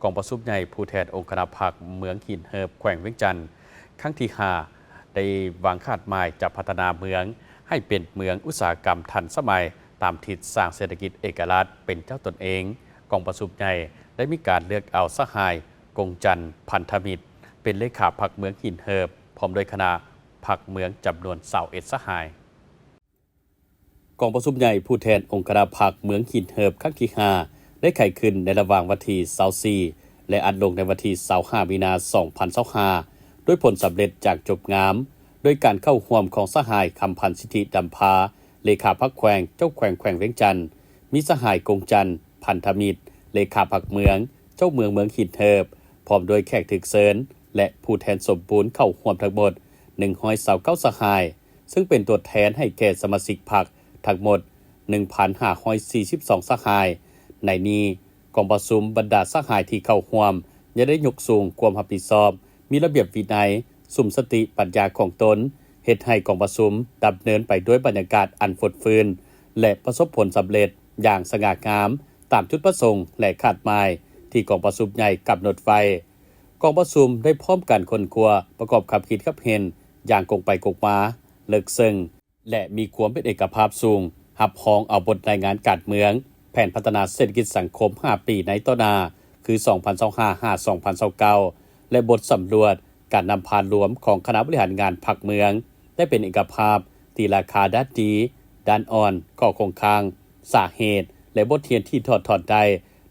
ກອງປະຊຸມໃຫຍ່ຜູ້ແທນອົງຄະນະພັກເມືອງຫີນເຫີບ ແຂວງວຽງຈັນ ຄັ້ງທີຫ້າ ໄດ້ວາງຄາດໝາຍຈະພັດທະນາເມືອງໃຫ້ເປັນເມືອງອຸດສາຫະກຳທັນສະໄໝ ຕາມທິດສ້າງເສດຖະກິດເອກະລາດເປັນເຈົ້າຕົນເອງ. ກອງປະຊຸມໃຫຍ່ໄດ້ມີການເລືອກເອົາສະຫາຍ ກົງຈັນ ພັນທະມິດ ເປັນເລຂາພັກເມືອງຫີນເຫີບ ພ້ອມດ້ວຍຄະນະພັກເມືອງຈຳນວນຊາວເອັດສະຫາຍ. ກອງປະຊຸມໃຫຍ່ຜູ້ແທນອົງຄະນະພັກເມືອງຫີນເຫີບຄັ້ງທີຫ້າ ໄດ້ໄຂຂຶ້ນໃນລະຫວ່າງວັນທີຊາວສີ່ ແລະ ອັດລົງໃນວັນທີຊາວຫ້າ ມີນາ ສອງພັນຊາວຫ້າ ດ້ວຍຜົນສຳເລັດຢ່າງຈົບງາມ ໂດຍການເຂົ້າຮ່ວມຂອງສະຫາຍ ຄຳພັນ ສິດທິດຳພາ ເລຂາພັກແຂວງ ເຈົ້າແຂວງແຂວງວຽງຈັນ, ມີສະຫາຍ ກົງຈັນ ພັນທະມິດ ເລຂາພັກເມືອງ ເຈົ້າເມືອງເມືອງຫີນເຫີບ ພ້ອມດ້ວຍແຂກຖືກເຊີນ ແລະ ຜູ້ແທນສົມບູນເຂົ້າຮ່ວມທັງໝົດ ໜຶ່ງຮ້ອຍຊາວເກົ້າສະຫາຍ, ເຊິ່ງເປັນຕົວແທນໃຫ້ແກ່ສະມາຊິກພັກທັງໝົດ ໜຶ່ງພັນຫ້າຮ້ອຍສີ່ສິບສອງສະຫາຍ. ໃນນີ້, ກອງປະຊຸມບັນດາສະຫາຍທີ່ເຂົ້າຮ່ວມ ຍັງໄດ້ຍົກສູງຄວາມຮັບຜິດຊອບ, ມີລະບຽບວິໄນ, ສຸມສະຕິປັນຍາຂອງຕົນ, ເຮັດໃຫ້ກອງປະຊຸມດຳເນີນໄປດ້ວຍບັນຍາກາດອັນຟົດຟື້ນ ແລະ ປະສົບຜົນສຳເລັດຢ່າງສະຫງ່າງາມ ຕາມຈຸດປະສົງ ແລະ ຄາດໝາຍທີ່ກອງປະຊຸມໃຫຍ່ກຳນົດໄວ້. ກອງປະຊຸມໄດ້ພ້ອມກັນຄົ້ນຄວ້າ, ປະກອບຄຳຄິດຄຳເຫັນຢ່າງກົງໄປກົງມາ, ເລິກເຊິ່ງ ແລະ ມີຄວາມເປັນເອກະພາບສູງ, ຮັບຮອງເອົາບົດລາຍງານການເມືອງ, ແຜນພັດທະນາເສດຖະກິດສັງຄົມຫ້າປີໃນຕໍ່ໜ້າ ຄື ສອງພັນຊາວຫ້າ ຫາ ສອງພັນຊາວເກົ້າ ແລະ ບົດສຳຫຼວດການນຳພາລວມຂອງຄະນະບໍລິຫານງານພັກເມືອງ ໄດ້ເປັນເອກະພາບ, ຕີລາຄາດ້ານດີ, ດ້ານອ່ອນ, ຂໍ້ຄົງຄ້າງ, ສາເຫດ ແລະ ບົດຮຽນທີ່ຖອດຖອນໄດ້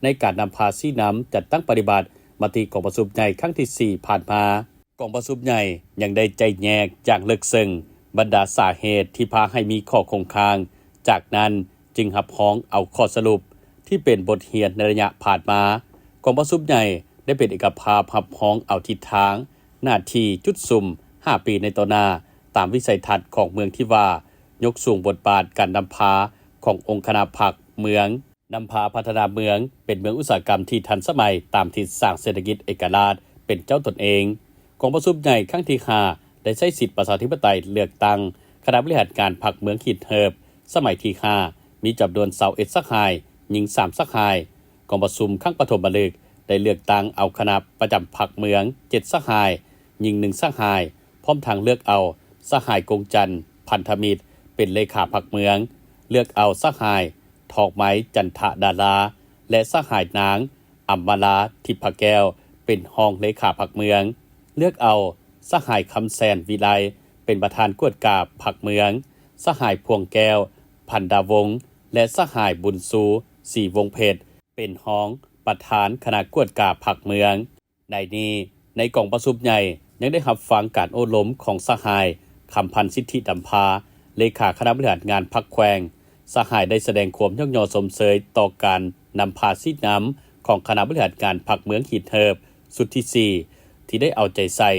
ໃນການນຳພາຊີ້ນຳຈັດຕັ້ງປະຕິບັດມະຕິກອງປະຊຸມໃຫຍ່ຄັ້ງທີສີ່ຜ່ານມາ. ກອງປະຊຸມໃຫຍ່ຍັງໄດ້ໄຈ້ແຍກຢ່າງເລິກເຊິ່ງບັນດາສາເຫດທີ່ພາໃຫ້ມີຂໍ້ຄົງຄ້າງ, ຈາກນັ້ນຈຶ່ງຮັບຮອງເອົາຂໍ້ສະຫຼຸບທີ່ເປັນບົດຮຽນໃນໄລຍະຜ່ານມາ. ກອງປະຊຸມໃຫຍ່ໄດ້ເປັນເອກະພາບຮັບຮອງເອົາທິດທາງ, ໜ້າທີ່, ຈຸດສຸມຫ້າປີໃນຕໍ່ໜ້າ ຕາມວິໄສທັດຂອງເມືອງທີ່ວ່າ ຍົກສູງບົດບາດການນຳພາຂອງອົງຄະນະພັກເມືອງ. ນຳພາພັດທະນາເມືອງເປັນເມືອງອຸດສາຫະກຳທີ່ທັນສະໄໝຕາມທິດສ້າງເສດຖະກິດເອກະລາດເປັນເຈົ້າຕົນເອງ. ກອງປະຊຸມໃຫຍ່ຄັ້ງທີຫ້າ ໄດ້ໃຊ້ສິດປະຊາທິປະໄຕເລືອກຕັ້ງຄະນະບໍລິຫານງານພັກເມືອງຫີນເຫີບ ສະໄໝທີຫ້າ ມີຈຳນວນຊາວເອັດສະຫາຍ, ຍິງສາມສະຫາຍ. ກອງປະຊຸມຄັ້ງປະຖົມມະລຶກໄດ້ເລືອກຕັ້ງເອົາຄະນະປະຈຳພັກເມືອງເຈັດສະຫາຍ, ຍິງໜຶ່ງສະຫາຍ, ພ້ອມທັງເລືອກເອົາສະຫາຍ ກົງຈັນ ພັນທະມິດ ເປັນເລຂາພັກເມືອງ, ເລືອກເອົາສະຫາຍ ທອງໄມ ຈັນທະດາລາ ແລະ ສະຫາຍນາງ ອຳມາລາ ທິບພະແກ້ວ ເປັນຮອງເລຂາພັກເມືອງ, ເລືອກເອົາສະຫາຍ ຄຳແສນ ວິໄລ ເປັນປະທານກວດກາພັກເມືອງ, ສະຫາຍ ພວງແກ້ວ ພັນດາວົງ ແລະ ສະຫາຍ ບຸນຊູ ສີວົງເພັດ ເປັນຮອງປະທານຄະນະກວດກາພັກເມືອງ. ໃນນີ້, ໃນກອງປະຊຸມໃຫຍ່ຍັງໄດ້ຮັບຟັງການໂອ້ລົມຂອງສະຫາຍ ຄຳພັນ ສິດທິດຳພາ ເລຂາຄະນະບໍລິຫານງານພັກແຂວງ. ສະຫາຍໄດ້ສະແດງຄວາມຍ້ອງຍໍຊົມເຊີຍຕໍ່ການນຳພາຊີ້ນຳຂອງຄະນະບໍລິຫານງານພັກເມືອງຫີນເຫີບຊຸດທີສີ່ ທີ່ໄດ້ເອົາໃຈໃສ່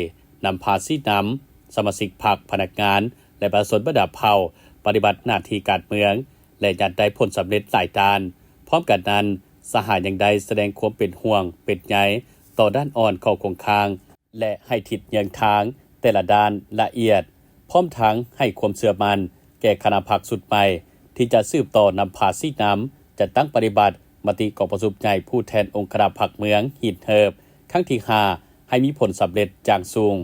ນຳພາຊີ້ນຳສະມາຊິກພັກ, ພະນັກງານ ແລະ ປະຊາຊົນບັນດາເຜົ່າປະຕິບັດໜ້າທີ່ການເມືອງ ແລະ ຍັງໄດ້ຜົນສຳເລັດຫຼາຍດ້ານ. ພ້ອມກັນນັ້ນ, ສະຫາຍຍັງໄດ້ສະແດງຄວາມເປັນຫ່ວງເປັນໃຍຕໍ່ດ້ານອ່ອນ, ຂໍ້ຄົງຄ້າງ ແລະ ໃຫ້ທິດເຍືອງທາງແຕ່ລະດ້ານລະອຽດ, ພ້ອມທັງໃຫ້ຄວາມເຊື່ອໝັ້ນແກ່ຄະນະພັກຊຸດໃໝ່ ທີ່ຈະສືບຕໍ່ນຳພາຊີ້ນຳ ຈັດຕັ້ງປະຕິບັດມະຕິກອງປະຊຸມໃຫຍ່ຜູ້ແທນອົງຄະນະພັກເມືອງຫີນເຫີບ ຄັ້ງທີຫ້າ ໃຫ້ມີຜົນສຳເລັດຢ່າງສູງ.